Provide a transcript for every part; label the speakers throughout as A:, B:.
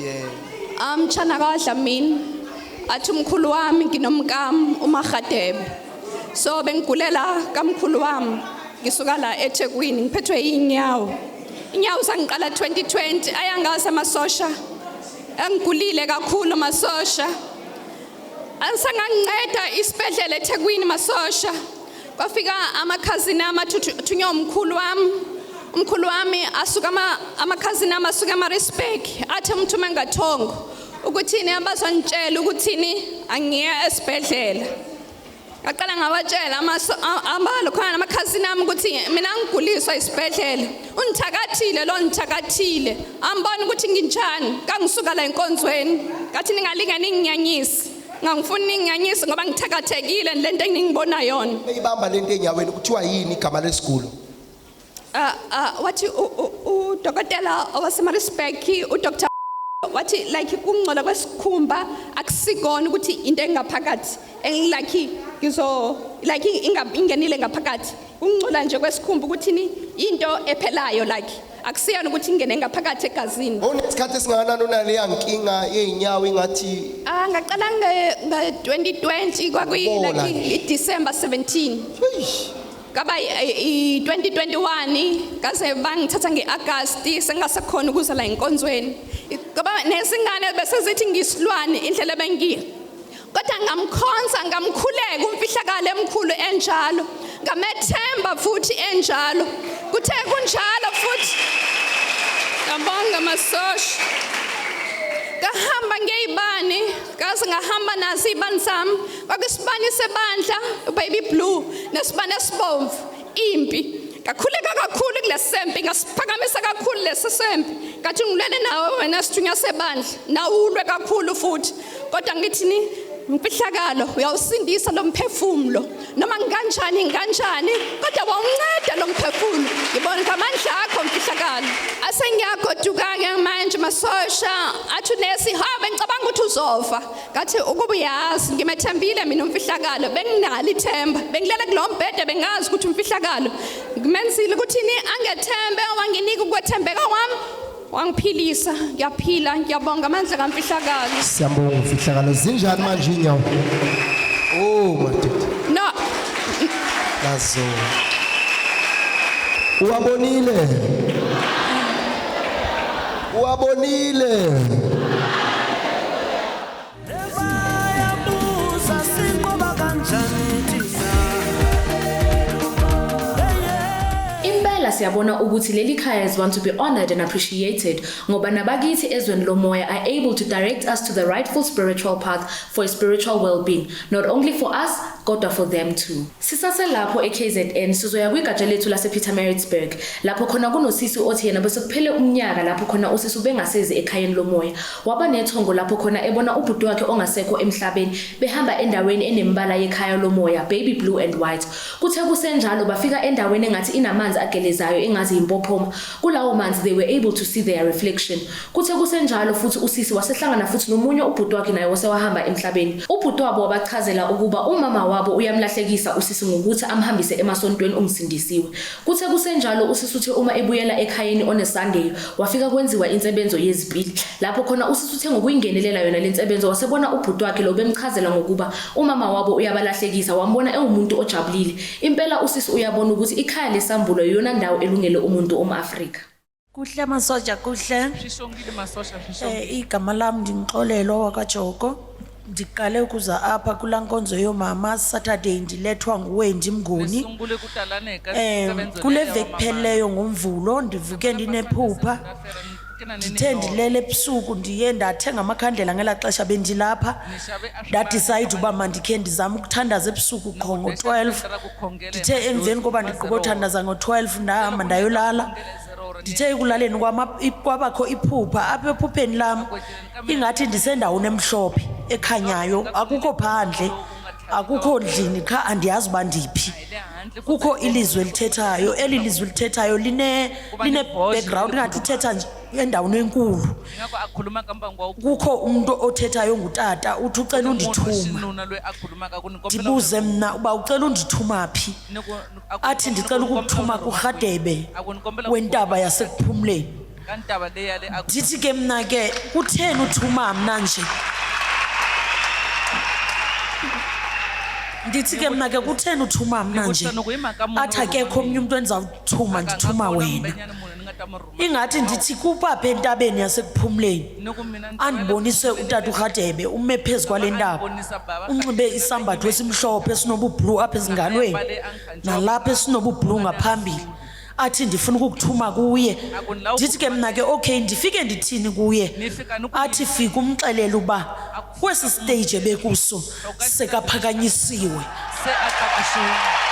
A: Yeah.
B: Mtshana kaDlamini athi umkhulu wami nginomkami uMahadebe. So bengigulela kamkhulu wami ngisuka la eThekwini ngiphethwe inyawo. Inyawo sangiqala 2020 ayangazi amasosha. Engigulile kakhulu masosha. Asanganginceda isibhedlela eThekwini masosha. Kwafika amakhazini amathunywa umkhulu wami. Umkhulu wami asuka ama amakhazini ami asuka eMaritzburg athi umthume ngathongo ukuthini abazongitshela ukuthini angiye esibhedlela. Ngaqala ngawatshela ambalo khona namakhazini ami ukuthi mina ngiguliswa isibhedlela. Ungithakathile lo ngithakathile. Ambona ukuthi nginjani kangisuka la enkonzweni. Ngathi ningalinga ninginyanyisi. Ngangifuni ninginyanyisi ngoba ngithakathekile lento engingibona yona.
A: Beyibamba lento enyaweni kuthiwa yini igama lesigulo?
B: Wathi udokotela owaseMaritzburg uDr wathi like kungcola kwesikhumba akusikona ukuthi into engaphakathi engilike ngizo like ingenile ngaphakathi kungcola nje kwesikhumba ukuthi ni into ephelayo like akusiyona ukuthi ingene ngaphakathi egazini.
A: Unesikhathi esingakanani unaleya nkinga yey'nyawo ingathi?
B: Ah, ngaqala nge 2020 kwakuyi
A: Ukubola
B: like
A: nje.
B: i-December 17.
A: Eish.
B: Kaba i-2021 kaze bangithatha nge-August sengasekhona ukuza la enkonzweni. Ngoba nezingane bese zithi ngisilwane indlela bengi. Kodwa ngamkhonza ngamkhuleka umfihlakalo emkhulu enjalo. Ngamethemba futhi enjalo. Kuthe kunjalo futhi. Ngabonga masosha. Ngahamba ngeyibani, kaze ngahamba nazo izibani sami. Kwakusibani sebandla, baby blue, nesibani esibomvu, impi. Ngakhuleka kakhulu kulesempi, ngasiphakamisa kakhulu lesi sempi. Ngathi ngilwele nawe wena sithunywa sebandla, nawulwe kakhulu futhi. Kodwa ngithi ni imfihlakalo uyawusindisa lo mphefumulo noma ngikanjani ngikanjani kodwa wawunceda lo mphefumulo ngibona ngamandla akho mfihlakalo. Asengiyagoduka-ke manje masosha athi unesi ha bengicabanga ukuthi uzofa. Ngathi ukuba uyazi ngimethembile mina umfihlakalo, benginalo ithemba, bengilele kulo mbhede bengazi ukuthi umfihlakalo ngimenzile ukuthi ni angethembe wanginika ukwethembeka kwami wangiphilisa. Ngiyaphila, ngiyabonga amandla kamfihlakalo.
A: Siyabonga umfihlakalo. Zinjani manje inyawo? Oh madoda.
B: No.
A: Nazo. Uwabonile. Uwabonile.
C: Bayabuza sinqoba kanjani thina.
D: Impela siyabona ukuthi leli khaya is one to be honored and appreciated ngoba nabakithi ezweni lomoya are able to direct us to the rightful spiritual path for a spiritual well-being, not only for us kodwa for them too. Sisaselapho e-KZN sizoya kwigatsha lethu lase-Pietermaritzburg lapho khona kunosisi othi yena bese kuphele umnyaka lapho khona usisi ubengasezi ekhayeni lomoya. Waba nethongo lapho khona ebona ubhuti wakhe ongasekho emhlabeni behamba endaweni enembala yekhaya lomoya, baby blue and white. Kuthe kusenjalo bafika endaweni engathi inamanzi agelezayo engazi yimpophoma. Kulawo manzi they were able to see their reflection. Kuthe kusenjalo futhi usisi wasehlangana futhi nomunye ubhuti wakhe naye osewahamba emhlabeni. Ubhuti wabo wabachazela ukuba umama wabo uyamlahlekisa usisi ngokuthi amhambise emasontweni umsindisiwe. Kuthe kusenjalo usisi uthe uma ebuyela ekhayeni on a Sunday wafika kwenziwa insebenzo yezipili. Lapho khona usisi uthe ngokuyingenelela yona lensebenzo wasebona ubhuti wakhe lo bemchazela ngokuba umama wabo uyabalahlekisa wambona ewumuntu ojabulile. Impela usisi uyabona ukuthi ikhaya lesambulo iyona ndawo elungele umuntu omAfrika.
E: Kuhle masoja kuhle.
F: Swi masosha swi.
E: Igama lam ndinguXolelwa wakwaJoko. Ndiqale ukuza apha kulaa nkonzo yoomama Saturday ndilethwa nguWendy Mnguni.
F: Sungule ku talana eka
E: Kule veki iphelileyo ngoMvulo ndivuke ndinephupha. Ndithe ndilele ebusuku ndiye ndathenga amakhandlela ngelaa xesha bendilapha. Ndadisayida uba mandikhe ndizame ukuthandaza ebusuku qho ngo-12. Ndithe emveni koba ndigqiba uthandaza ngo-12 ndahamba ndayolala. Ndithe ekulaleni kwabakho iphupha. Apha ephupheni lam ingathi ndisendaweni emhlophe ekhanyayo, akukho phandle, akukho ndlini, qha andiyazi uba ndiphi. Kukho ilizwi elithethayo. Eli lizwi lithethayo line background ingathi ithetha nje endaweni enkulu. Kukho umntu othethayo ongutata uthi ucela undithuma. Ndibuze mna uba ucela undithuma phi? Athi ndicela ukukuthuma kuRhadebe wentaba yasekuphumleni.
F: Ka ntaba leyi ya le a
E: Ndithi ke mna ke, kutheni uthuma mna nje? Ndithi ke mna ke, kutheni uthuma mna nje? Athi akekho omnye umntu endizawuthuma, ndithuma wena. Ingathi ndithi kupapha entabeni yasekuphumleni, andibonise utata uRhadebe ume phezu kwale ntaba, unxibe isambatho esimhlophe esinobubhlu apha ezingalweni nalapha esinobubhlu ngaphambili, athi ndifuna ukukuthuma kuye. Ndithi ke mna ke, okay, ndifike ndithini kuye? Athi fika umxelele uba kwesi stage ebekuso sekaphakanyisiwe.
F: Se a tlakusiwile.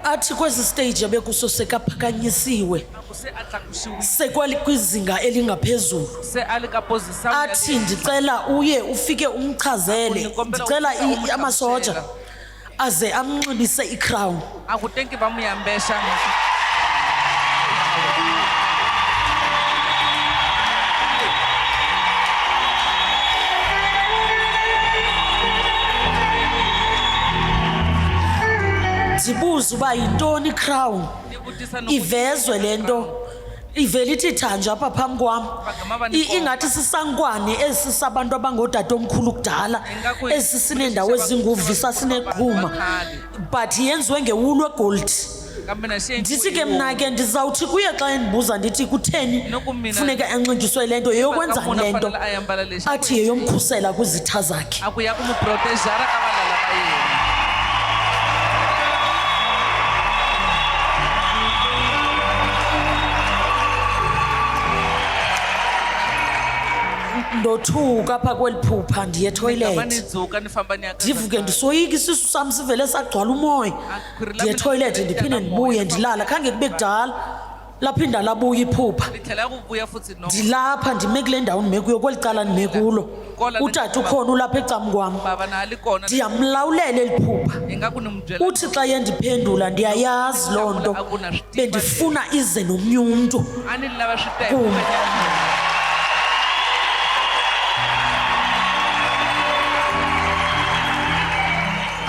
E: Athi kwesi stage ebekuso sekaphakanyisiwe,
F: Se a tlakusiwile.
E: Sekwakwizinga elingaphezulu.
F: Se a le ka position ya
E: Athi ndicela uye ufike umchazele, ndicela amasoja aze amnxibise icrown.
F: A ku tenki va mu yambexa.
E: Ndibuze uba yintoni icrown.
F: Ni vutisa ni ku-
E: Ivezwe le nto, ivele ithi thanje apha phambi kwam. Ingathi sisankwane esi sabantu abangootatomkhulu kudala, esi sineendawo ezinguvisa sineqhuma, but yenziwe ngewulu egoldi.
F: Kambe na xi
E: Ndithi ke mna ke, ndizawuthi kuye xa endibuza, ndithi kutheni funeka anxityiswe le nto, yeyokwenzani le nto? Athi yeyomkhusela kwizitha zakhe.
F: A ku ya ku mu protejara ka valala va yena.
E: Ndothuka apha kweli phupha, ndiye
F: Ni gama ni
E: ethoyilethi.
F: dzuka ni famba ni ya ka
E: Ndivuke ndisoyika, isisu sam sivele sagcwala umoya. Ndiye ethoyilethi, ndiphinde ndibuye ndilala. Khange kube kudala, laphinda labuya iphupha.
F: Ni tlhela ku vuya futhi no.
E: Ndilapha, ndime kule ndawo ndime kuyo, kweli cala ndime kulo, utata ukhona ulapha ecam kwam.
F: Bava na li kona.
E: Ndiyamlawulela eli phupha.
F: Ingaku ni mu byela.
E: Uthi xa yendiphendula, ndiyayazi loo nto bendifuna ize nomnye umntu.
F: A ni lava swi teka.
E: Kum.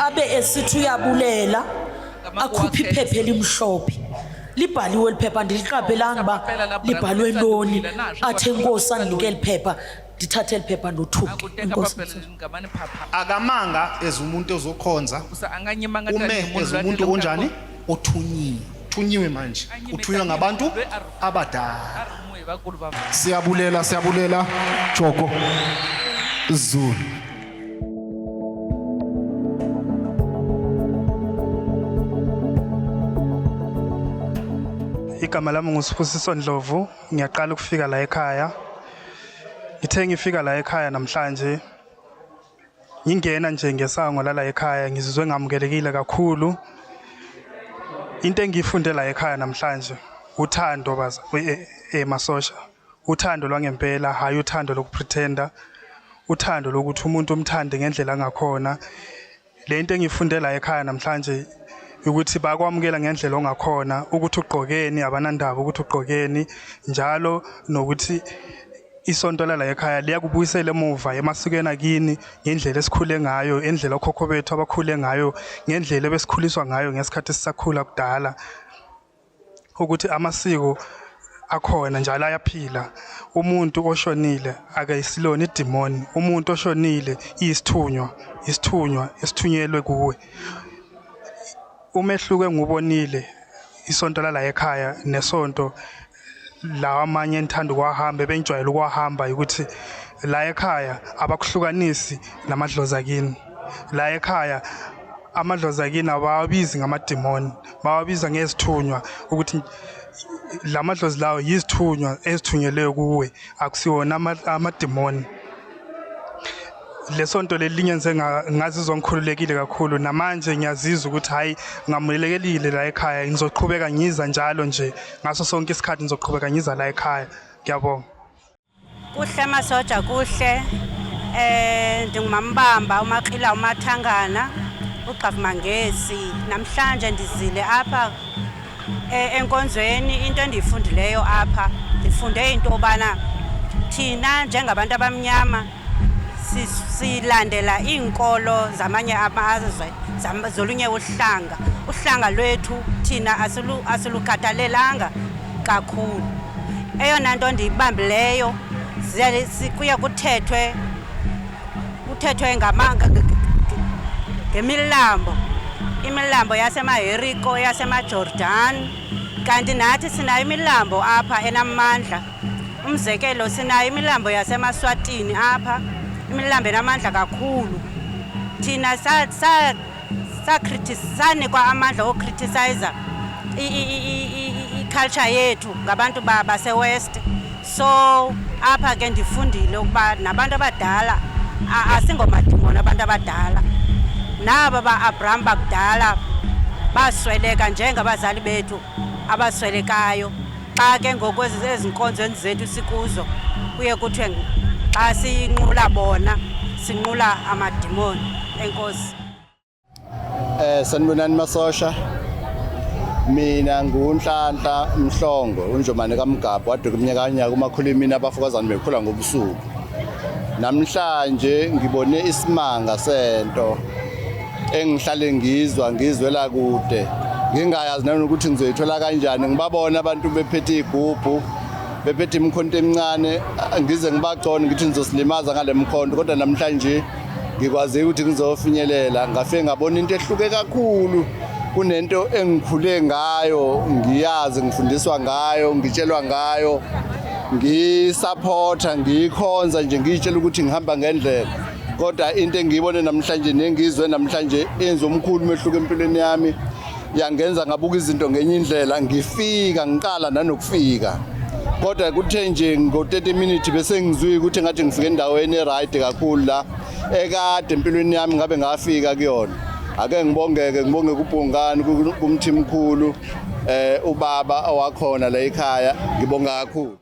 E: Abe esithi uyabulela, akhuphe iphepha elimhlophe, libhaliwe eliphepha, ndiliqaphelanga uba libhalwe ntoni. Athi enkosi, andinike eli phepha, ndithathe eli phepha
F: A
E: ndothuke.
F: ku teka
E: Enkosi.
F: papela ni gama ni phapha.
G: Akamanga as umuntu ozokhonza.
F: Kusa a nga nyimanga
G: Ume
F: tanihi munhu
G: as
F: loyi a
G: umuntu
F: teleke
G: onjani? Othunyiwe. Thunyiwe manje. Uthunywa ngabantu abadala.
F: A rhumiwe hi vakulu va vanhu.
A: Siyabulela, siyabulela Joko Zulu.
H: Igama lami nguSibusiso Ndlovu, ngiyaqala ukufika la ekhaya. Ngithe ngifika la ekhaya namhlanje, ngingena nje ngesango lala ekhaya, ngizizwe ngamukelekile kakhulu. Into engiyifunde la ekhaya namhlanje, uthando baza masosha. Uthando lwangempela, hayi uthando lokupretenda. Uthando lokuthi umuntu umthande ngendlela angakhona. Le nto engiyifunde la ekhaya namhlanje ukuthi bakwamukela ngendlela ongakhona, ukuthi ugqokeni abanandaba ukuthi ugqokeni, njalo nokuthi isonto lala ekhaya liyakubuyisela emuva emasikweni akini, ngendlela esikhule ngayo, indlela okhokho bethu abakhule ngayo, ngendlela ebesikhuliswa ngayo ngesikhathi sisakhula kudala, ukuthi amasiko akhona njalo ayaphila. Umuntu oshonile akayisilona idemoni, umuntu oshonile iyisithunywa, isithunywa esithunyelwe kuwe. Umehluko engiwubonile isonto lala ekhaya nesonto lawa amanye enithanda ukuwahamba, ebengijwayele ukuwahamba, ukuthi la ekhaya abakuhlukanisi namadlozi akini. La ekhaya amadlozi akini abawabizi ngamademoni, bawabiza ngezithunywa, ukuthi la madlozi lawo yizithunywa ezithunyelwe kuwe, akusiwona amademoni. Lesonto leli lingenze ngazizwa ngikhululekile kakhulu. Namanje ngiyazizwa ukuthi hayi, ngamukelekile la ekhaya. Ngizoqhubeka ngiza njalo nje, ngaso sonke isikhathi ngizoqhubeka ngiza la ekhaya. Ngiyabonga.
I: Kuhle masoja, kuhle. Ndingumambamba uMakrila uMathangana uGxavumangesi. Namhlanje ndizile apha enkonzweni. Into endiyifundileyo apha, ndifunde into yobana thina njengabantu abamnyama silandela iinkolo zamanye amazwe, zolunye uhlanga. Uhlanga lwethu thina asilukhathalelanga kakhulu. Eyona nto ndiyibambileyo, kuye kuthethwe ngemilambo, imilambo yasemaHeriko, yaseMajordan, kanti nathi sinayo imilambo apha enamandla. Umzekelo, sinayo imilambo yaseMaswatini apha, imilambo enamandla kakhulu. Thina sanikwa amandla wocriticiza i-culture yethu ngabantu baseWest. So apha ke ndifundile ukuba nabantu abadala asingomadimoni. Abantu abadala naba ba-Abraham bakudala basweleka njengabazali bethu abaswelekayo. Xa ke ngoku ezinkonzweni zethu sikuzo kuye kuthiwe xa sinqula bona, sinqula amadimoni. Enkosi.
J: Sanibonani masosha. Mina nguNhlanhla Mhlongo, uNjomane kaMgabho waduka iminyaka nyaka umakhulu imini abafokazana bekhula ngobusuku. Namhlanje ngibone isimanga sento engihlale ngizwa ngizwela kude. Ngingayazi nanokuthi ngizoyithola kanjani. Ngibabona abantu bephethe igubhu, bephethe imikhonto emincane, ngize ngibagcone ngithi ngizosilimaza ngale mkhonto, kodwa namhlanje ngikwazi ukuthi ngizofinyelela. Ngafike ngabona into ehluke kakhulu kunento engikhule ngayo, ngiyazi, ngifundiswa ngayo, ngitshelwa ngayo, ngisupporta, ngiyikhonza nje, ngiyitshela ukuthi ngihamba ngendlela. Kodwa into engiyibone namhlanje nengizwe namhlanje yenza omkhulu umehluko empilweni yami, yangenza ngabuka izinto ngenye indlela. Ngifika ngiqala nanokufika, kodwa kuthe nje ngo-30 minutes bese ngizwile ukuthi ngathi ngifike endaweni e-right kakhulu la ekade empilweni yami ngabe ngafika kuyona. Ake ngibongeke, ngibonge kuBhungane, kumthimkhulu, ubaba owakhona la ekhaya. Ngibonga kakhulu.